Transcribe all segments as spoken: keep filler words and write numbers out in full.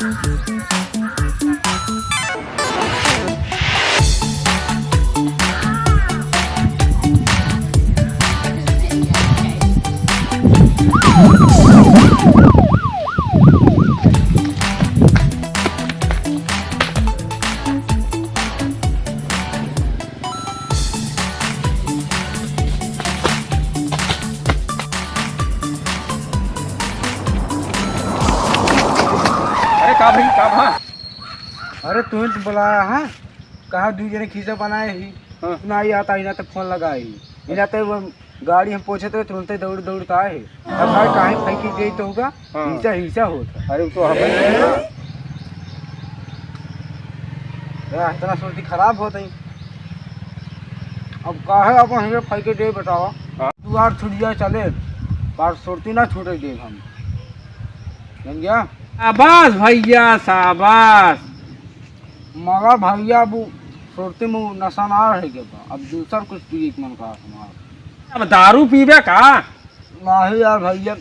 अरे का भाई, का भा? अरे तू ही तो बुलाया है, कहा दू जने खीसा बनाए ही। हाँ। ना ही आता, इना तो फोन लगाए ही, इना तो वो गाड़ी हम पहुँचत रहे, तुरंते दौड़ दौड़ के आए। अब भाई काहे फेंकी गई तो होगा, हाँ। हिंसा हिंसा होता। अरे वो तो हमें यार, इतना सुरती खराब होता ही। अब काहे अपन हमें फेंके दे बतावा? हाँ। दुआर छुड़िया चले, पर सुरती ना छूटे दे हम। समझा? शाबाश भैया, शाबाश। मगर भैया, अब सुरती में नशा ना रह गया बा। अब दूसर कुछ पिए के मन कहा हमार। अब दारू पीबे का? नहीं यार भैया,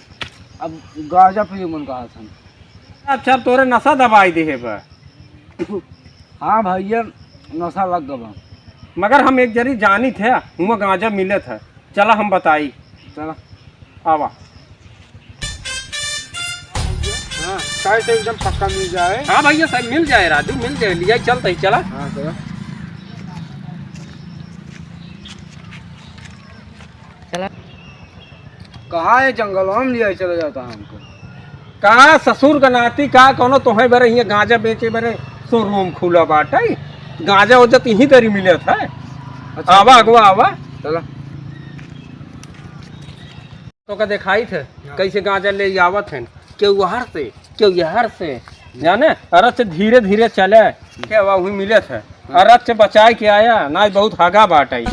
अब गांजा पिए मन कहा था। अच्छा, अब तोरे नशा दबाई दे है बा। हाँ भैया, नशा लग गवा। मगर हम एक जरी जानी थे, हुआ गांजा मिले था। चला हम बताई। चला। आवा। हाँ, चाय तो एकदम पक्का मिल जाए। हाँ भैया, सब मिल जाए राजू, मिल जाए, लिया चलते ही चला। हाँ, चला। चला। कहाँ है जंगल में लिया चला जाता है हमको? का ससुर का नाती का कोनो तोहे बरे हियाँ गांजा बेचे बरे शोरूम खुला बाटे? गांजा ओजा तो यहीं दरी मिलत है। अच्छा। आवा अगवा आवा। चला। तो का देखाई थे हाँ। कैसे गांजा ले आवत हैं, केहू हर से, केहू यहर से, जाने? अरे से धीरे धीरे चले, के वही मिले थे। हाँ। अरे से बचाए के आया, ना बहुत हगा बाटे।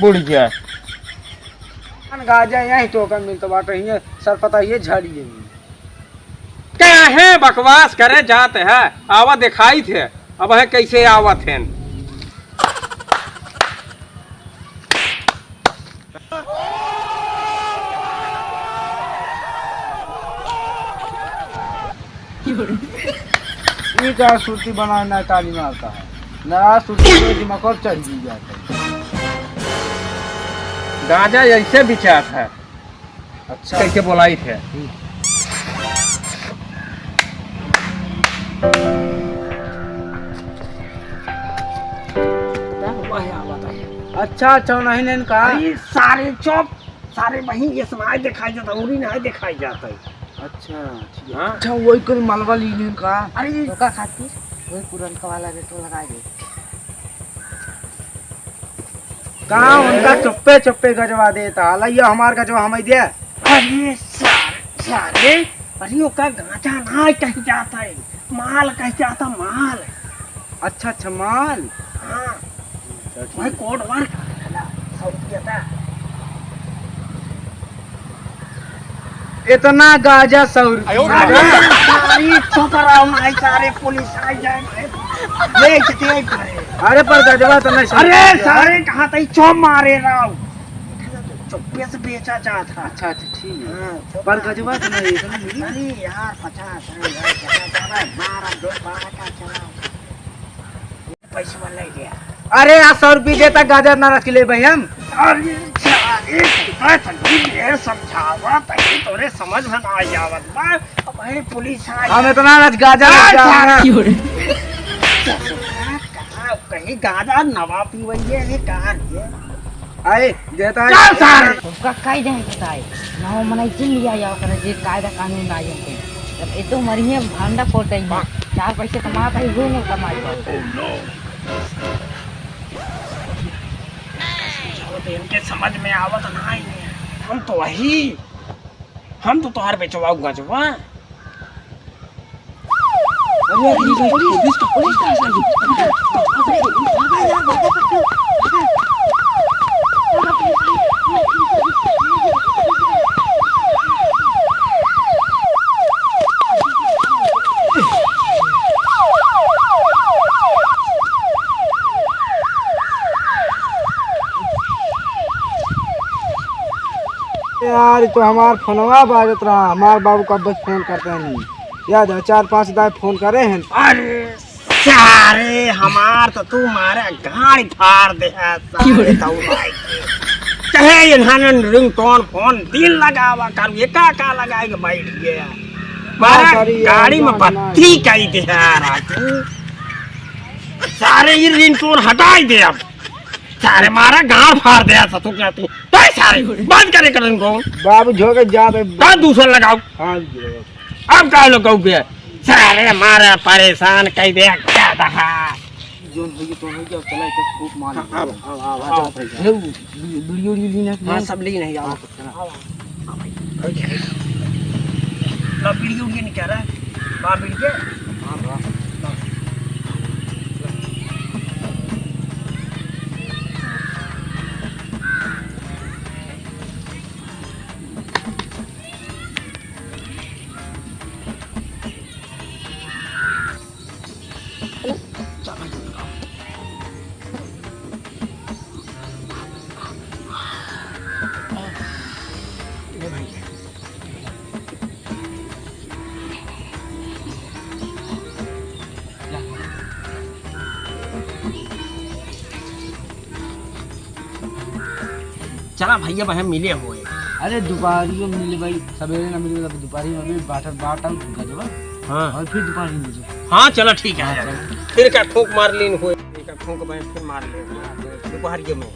बुढ़िया। गाजा यहीं तो का मिलत बाटे, हियाँ सर पता ये झाड़ी है। काहे बकवास करे जात है? आवा देखाई थे, अब है कैसे आवत हैं। ई का सुरती बनाए ना ताली मारता है, नाराज सुरती में दिमाग और चढ़ भी जाता है। गाजा ऐसे बिचात है। अच्छा। कैसे बोलाई थे? हम्म। क्या हुआ है, आप बताइए। अच्छा, अच्छा, नहीं, नहीं, कहा? अरे, सारे चुप, सारे वहीं ये सब आए दिखाई जाता, उरी ना आए दिखाई जाता है। अच्छा, ठीक है। हाँ। अच्छा, वही कुल मलबा ली नहीं का? अरे, तो का खाती? वही पुरनका वाला रेट लगा दे। कहाँ उनका चुप्पे चुप्पे गजवा देता, लइया हमार गजवा हमें दे। अरे सारे, सारे, अरे ओका गांजा ना कह जाता है, माल कह जाता, माल। अच्छा, अच्छा, माल। हाँ। अच्छा, ठीक। भाई कोड वर्क, सौ रुपया था। इतना गाजा सौ रुपया। अरे, सारी चुप रहो ना, सारे पुलिस आ जाए, भाई। ले, ले, ले। अरे, पर गजवा तो नहीं अरे, समझ। सारे कहाँ तई चुप मारे रहो। चुप्पे से बेचा जाता। अच्छा, अच्छा, ठीक है। हाँ, चुप पर रहो। गजवा तो नहीं, इतना मिली। अरे यार, पचास है, यार, पचास है, मार, अब दो बारह का चला। पैसवा ले गया। अरे यार, सौ रुपये देता गाजर ना रख ले भाई हम। अरे साले, मैं तनी ये समझावा, तनी तोरे समझ में ना आवत बा। अब भाई पुलिस आ हम इतना रच गाजर आ, रख जाओ ना। साले। कहाँ कहीं गाजर नवा पीवैये, ये कहाँ ये? आए, देता है। चल सारे। उनका कई दिन बताए, नौ मनाई जिन लिया जाओ करे, जे कायदा कानून ना आयो के। जब ए तो मरिए भांडा कोटई में, चार पैसे कमा पाई, वो नहीं कमाई पाई। समझाओ तो इनके समझ में आवत ना ही है। हम तो वही, हम तो तोहार बेचवाऊ गजवा। अरे, अरे, अरे, पुलिस, पुलिस, पुलिस कहाँ से आ गई? यार, ई तो हमार फोनवा बाजत रहा, हमार बाबू कब से फोन करते हैं। याद है, चार पाँच दाई फोन करे हैं। अरे सारे, हमार तो तू मारे गाड़ी फाड़ दे है, सारे तऊ भाई के। चाहे इन्हाने रिंगटोन फोन दिन लगावा कर, ये का का लगाए के बैठ गया। मारा हाँ, सॉरी यार, गाड़ी में ना, ना, बत्ती ना। कई दे है राजू। सारे ये रिंगटोन हटाई दे अब। सारे मारा गाड़ फाड़ दे है, सतु क्या तू। तो सारे बंद करे कर इनको। बाबू झोंके जा बे। तो दूसरा लगाओ। हाँ जी। अब का लोग कहू बे? सारे मारा परेशान कई दे, का दहा। जोन होई तो होई, अब चला, एक फूक मार। हाँ, अब, अब, अब, अब, अब। ले, वीडियो, वीडियो लेना है। हाँ, सब लेना है, आओ। हाँ, तो चला। आओ, आओ। ना वीडियो, वीडियो नहीं कह रहा है। बाप वीडियो। हाँ, हाँ। चला भैया, बहन मिले हुए। अरे दुपहरियो में मिले भाई, सवेरे ना मिले, तब दुपहरी में भी बाटल, बाटल गजबा। हाँ। और फिर दुपहरी में मिले। हाँ, चला ठीक है। हाँ, चला। फिर का फूंक मार लीन हुए, फिर का फूंक भाई फिर मार ले दुपहरियो में।